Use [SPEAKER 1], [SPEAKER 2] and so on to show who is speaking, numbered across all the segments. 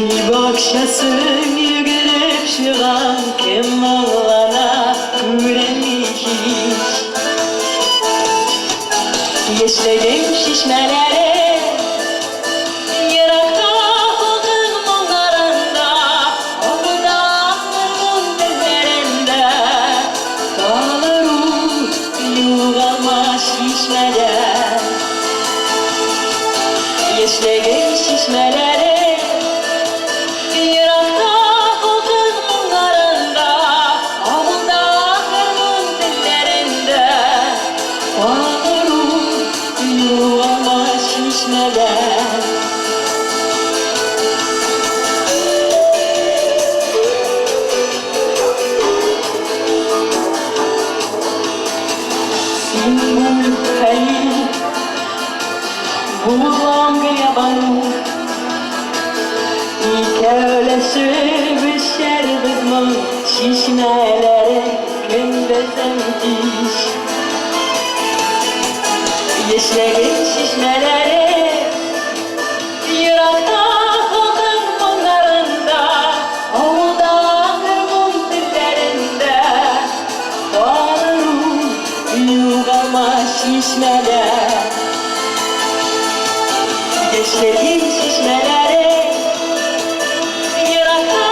[SPEAKER 1] Өй бакчасын йөгереп чыгам, кем моңлана, күренми һич. Яшьлегем чишмәләре, еракта халкың моңнарында, авылда гармун телләрендә калыр ул, югалмас чишмәдә. Яшьлегем чишмәләре, еракта халкың моңнарында, авылда гармун телләрендә калыр ул, югалмас чишмәдә. Син бул, Хәлил, булам Гөлябану, икәүләшеп эчәрбез моң чишмәләре көндезен кич. Яшьлегем чишмәләре, еракта халкың моңнарында, авылда гармун телләрендә калыр ул, югалмас чишмәдә. Яшьлегем чишмәләре, еракта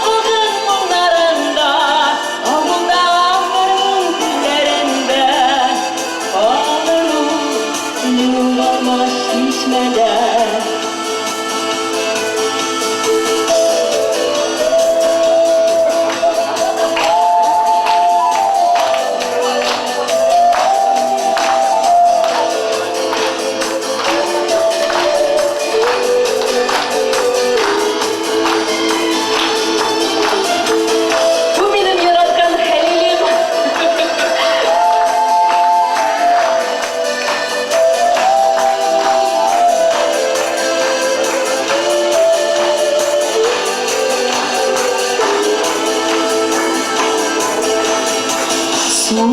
[SPEAKER 1] халкың моңнарында, авылда гармун телләрендә калыр ул, югалмас чишмәдә. Бу минем яраткан Хәлилем. Су